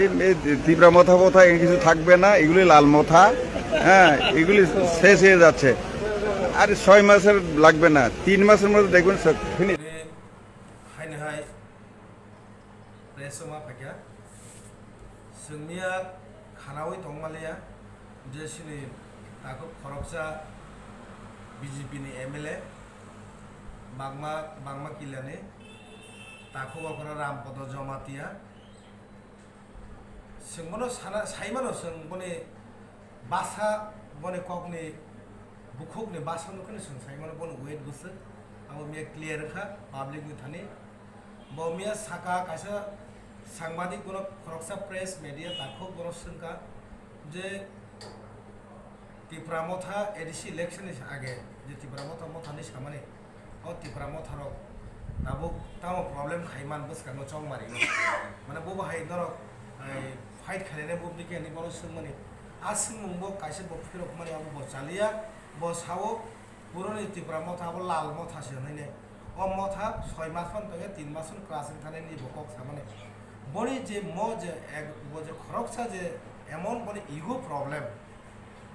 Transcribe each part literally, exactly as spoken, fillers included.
এই, এই তীব্র মাথা কথা, এই কিছু থাকবে না, এগুলি লাল মাথা। হ্যাঁ, এগুলি শেষ হয়ে যাচ্ছে। আর ছয় মাসের লাগবে না, তিন মাসের মধ্যে দেখবেন সব finish. Haini hai press ma phaikha, chwngmiya khanaui tongmaliya je chini takhuk khoroksa B J P ni M L A bangma bangma kilani takhuk okra Rampodo Jamatia. Chwng bono sana, saimano chwng boni basa, boni kokni bukhukni basa nukhe chwng saimano bono wait bwswk. Abo miya clear wngkha public ni thani. Bo miya saka kaisa sangbadik bono khoroksa press media takhuk bono swngkha je Tipra Motha A D C election ni age je Tipra Motha, Motha ni samani o Tipra Motha rok tabuk tamo problem khai man bwskango chongmari. Mane bo bahai norok, ai, fight khainai bo bikhe ni bono swngmani. A swngmung bo kaisa bo phirok mani abo bo chaliya, bo sao puroni Tipra Motha abo lal motha se hwnwi ne. O motha soi mas phano tongya, tin mas phano kwrasing thanai ni bo kok samani. Boni je mo je ek, bo je khoroksa je emon boni ego problem.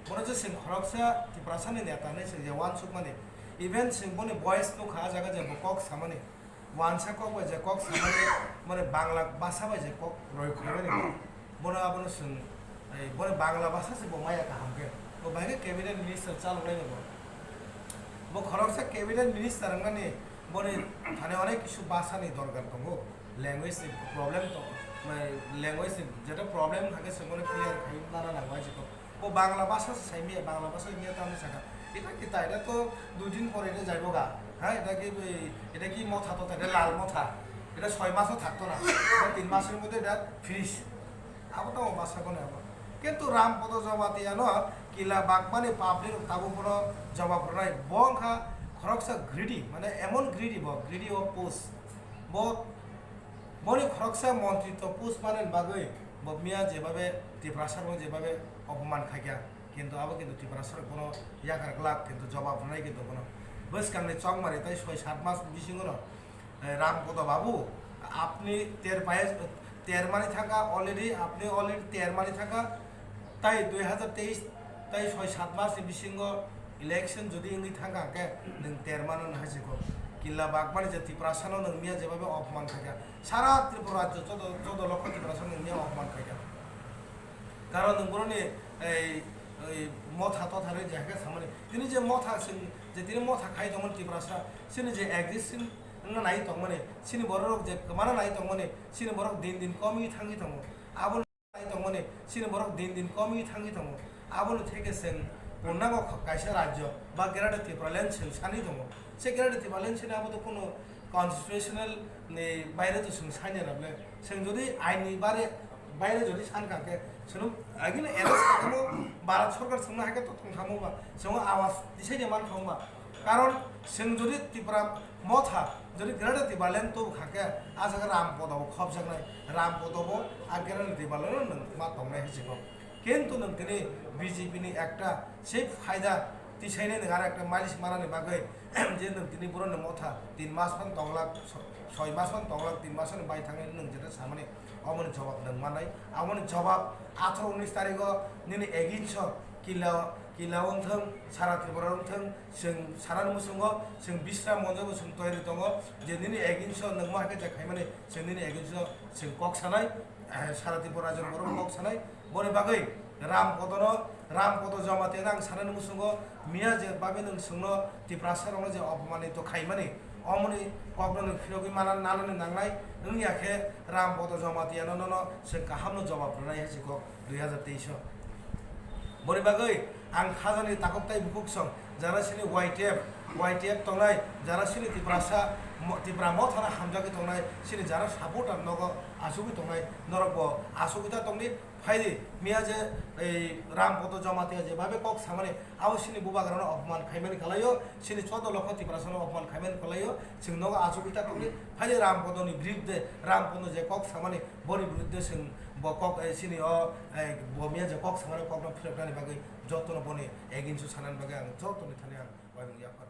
Bono je chwng khoroksa Tiprasani neta hinwi chwng je uansukmani, even chwng boni voice nukha, ah jaga je bo kok samani, uansa kok bai je kok samani, mane Bangla bhasha bai je kok roi khaimani, bono abono chwng, ei, boni Bangla bhasha se bo maya kaham khe, bo bai khe cabinet minister chaloknai bo. Bo khoroksa cabinet minister wngmani, boni thani onek kisu bhasha ni dorkar tongo, language ni problem tong, mane language ni jeta problem thangkhe chwng bono clear khai nana nango, ai je kok. Bo Bangla bhasha se sai miya, Bangla bhasha miya tamni saka. Eta ki ta, eta to dui din pore eta jaibo ga. Ha, eta ki, eta ki motha to, eta lal motha. Eta soi maso thakto na. Eta tin masor moddhe eta finish. Abo to bhasha kono abo. Kintu Rampodo Jamatia no kila bagmani public rok tabuk bono jawab rwnai. Bo wngkha khoroksa greedy, mane emon greedy bo, greedy of post. Bo Boni khoroksa montritw post manani bagwi bo miya jebabe Tiprasarokno jebabe opoman khaikha, kintu abo kintu Tiprasarok bono yakar glak, kintu jobab rwnai kintu bono bwskangni chongmari tei soi sat mas bisingono, eh, Rampodo babu, apni ter paye, ter mani thangkha already, apni already ter mani thangkha, Tai dui hazar teis tai soi sat mas ni bisingo election jodi wngwi thangkha hwnkhe nwng ter mano hai se kok. Killa bagmani je Tiprasano nwng miya jebabe opman khaikha. Sara Tripura rajyo joto, joto lokho Tiprasano nwng miya opman khaikha. Karon nwng boroni ei, ei motha totha rwi je hakhe samani. Tini je motha sing, je tini motha khai tongmani Tiprasa, chini je existing wngna nai tongmani, chini borok je kwmana nai tongmani, chini borok din din komwi thangwi tongo. Abo nai tongmani, chini borok din din komwi thangwi tongo. Aboni theke chwng purnango kho-, kaisa rajyo ba Greater Tipraland chwng sanwi tongo. Se Greater Tipraland sini abo to kuno constitutional ni baire to chwng sanya na ble. Chwng jodi ain ni bare, baire jodi san kha khe, chwng agini arrest kha khe bo Bharat Sarkar chwngno hai khe to tong thangma ba, chwng awaz tisai de man thangma. Karon chwng jodi Tipra Motha, jodi Greater Tipraland tubukha khe, ah jaga Rampodo bo khopjaknai, Rampodo bo ah Greater Tipraland no nwng ma tongnai hai se kok. Kintu nwng tini B J P ni ekta se phaida tisainai nwng aro ekta mileage manani bagwi, je nwng tini borokni motha tin mas phano tonglak, so-, soi mas phano tonglak, tin mas phano bai thangnai nwng jeto samani, omoni jawab nwng mannai. Aboni jawab atharo unis tarikh o nini against o kila, kila wngthang, sara Tripura wngthang, Chwng sanani muchungo chwng Bishram Monjabo chwng toyari tongo je nini against o nwng ma khe je khaimani chwng nini against o chwng kok sanai, eh, sara Tripura rajyoni borok kok sanai. Boni bagwi Ram Podono, Ram Podo Jamatia ang sanani muchungo miya je bagwi nwng chwngno Tiprasa rokno je opomani to khaimani, omoni kokno nwng phirogwi mana nanani nangnai wngya khe Ram Podo Jamatia no nono chwng kahamno jawab rwnai hai se kok. Dui hazar teis o. Boni bagwi ang khajani takhuk tai bukhuk song, jara sini Y T F, Y T F tongnai, jara sini Tiprasa, mo-, Tipra Mothano hamjagwi tongnai, sini jara supporter nogo achugwi tongnai, norok bo achugwi ta tongdi, phaidi, miya je ei Ram Podo Jamatia je babe kok samani, abo sini bubagrano opman khaimani kalaio, sini chodo lokho Tiprasano opman khaimani kalaio, chwng nogo achugwi ta tongdi, phaidi Ram Podoni biruddhe, Ram Podo je kok samani, Boni biruddhe chwng bo kok, eh, chini o, eh, bo miya je kok samani kokno philoknani bagwi jotono boni against o sanani bagwi ang jotoni thani ang uaimung yaphar.